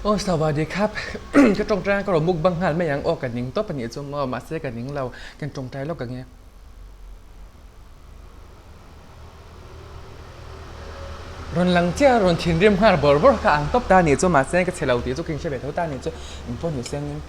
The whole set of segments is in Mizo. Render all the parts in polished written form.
Aw Sawadi khap ka tawngtai a ka rawn mukbang nghal mai ang aw ka ning tawp a nih chu maw mahse ka ning lo kan tawngtai lawk ang e. Rawn lang chiah a rawn thinrim nghal bawrh bawrh kha ang tawp ta a nih chu mahse ka chhe lo tih chu ka inhre ve tho ta a nih chu engpawh ni sengin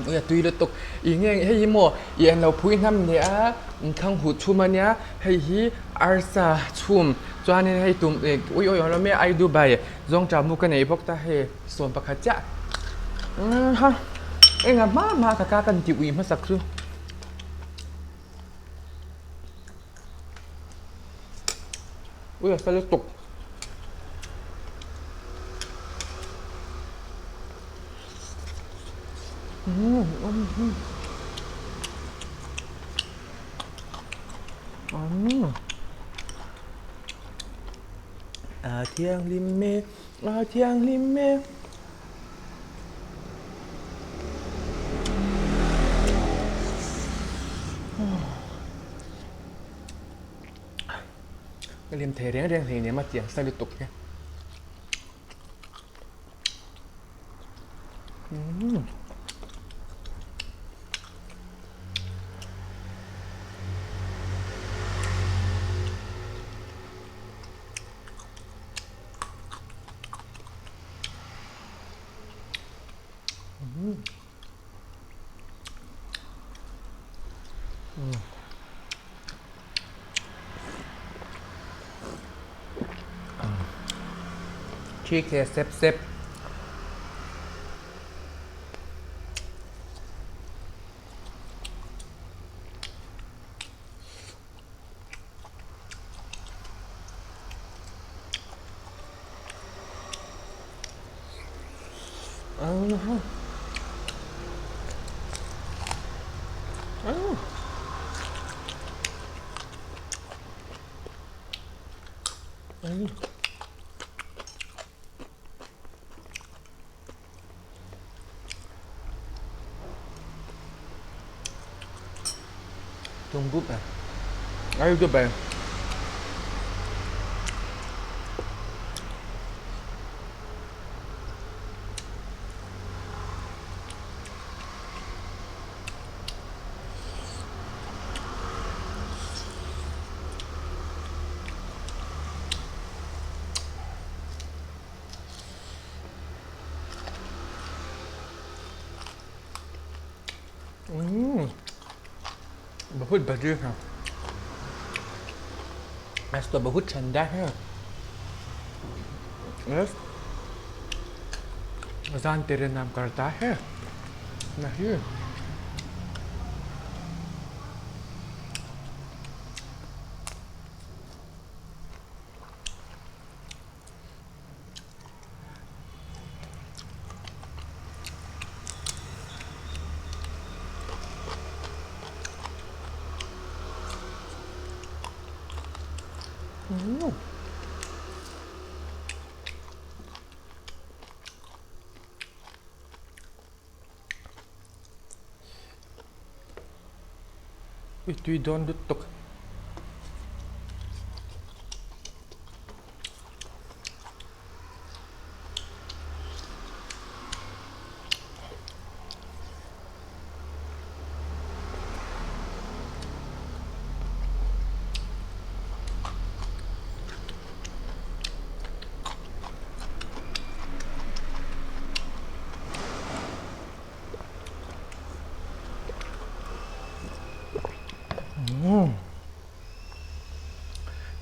ui a tui lutuk ih nge hei hi maw ih an lo phui hnam leh a khang huh chhum a nia hei hi arsa chhum chuanin hei tum ih ui awi awm lo mai a ai dubai zawngṭah mu ka nei bawk ta hei 11 chiah ha engah hma hma ka ka kan tih ui hmasak chu. Ui a fel tuk. A thianghlim e, a thianghlim e. Ka lim thei reng reng hleinem a tiang sa lutuk hi. ठीक है sip sip. Tunggup eh. Ayo goodbye. बहुत बढ़िया है आज तो बहुत ठंडा है यस अजान तेरे नाम करता है नहीं Ui tui dawn lutuk.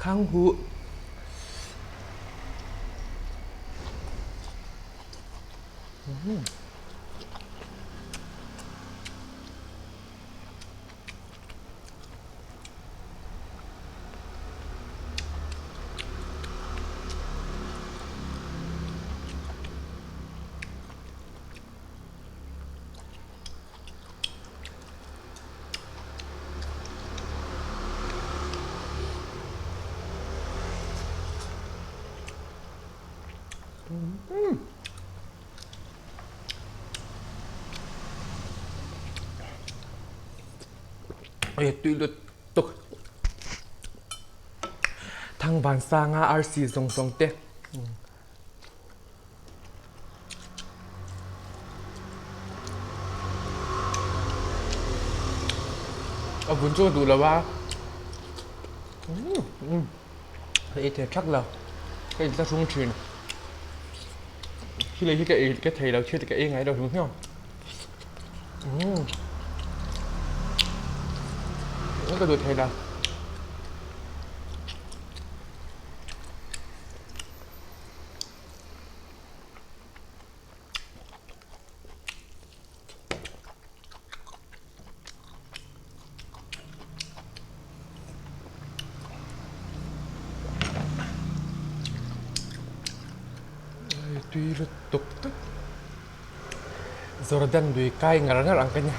Khang huh. Ui tui lutuk. Thangvan sanga arsi zawng zawng te. A vun chu ka duh lo a. Ka ei thei thak lo. Ka in thlahrung thin. Thil ei hi ka ei ka thei lo thil ka ei ngai lo hrim hrim. Ka duh thei lo. Tui lutuk tak Jordan lui kai ngar ngar ang ka nia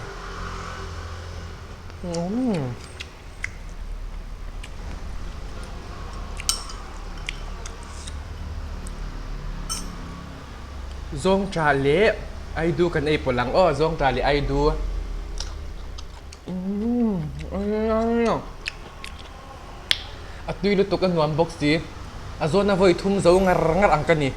umm. Zawngṭah leh Aidu kan ei pawlh ang aw, zawngṭah leh Aidu. A tui lutuk a nuam bawk si. A zawn a vawi thum zo ngar ngar ang ka ni.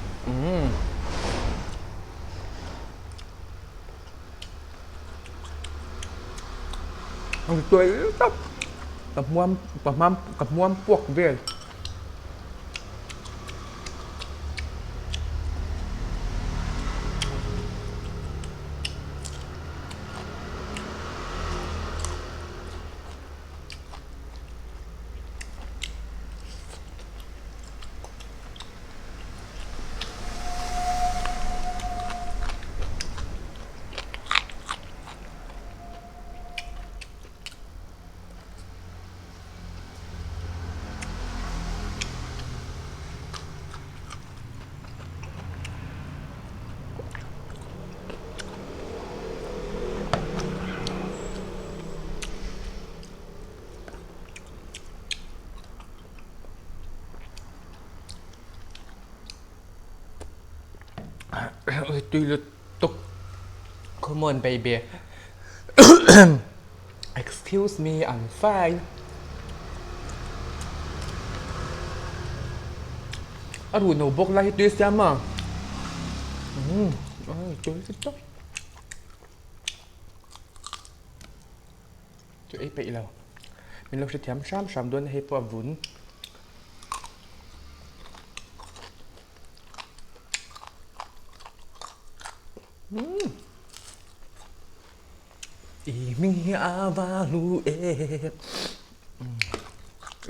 Ang tuai tak ka hmuam ka hmam ka hmuam puak vel. Tui lutuk come on baby excuse me I'm fine a ruh no bawk lai hi tui siam a umm tui lutuk chu ei peih lo min lo hrethiam hram hram dawn a hei pawh a vun. I hming hi a va hlu e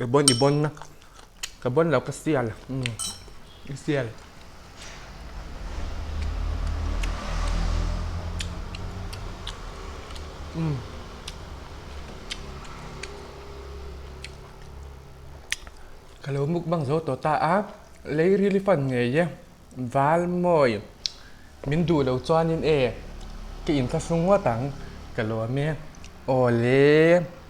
I bon i bon na ka bon lo ka sial i sial. Ka lo mukbang zo tawh ta a, lei rili fan ngei e, val mawi min duh lo chuanin e ka inthlahrung ngawt ang ka lawm e, awle.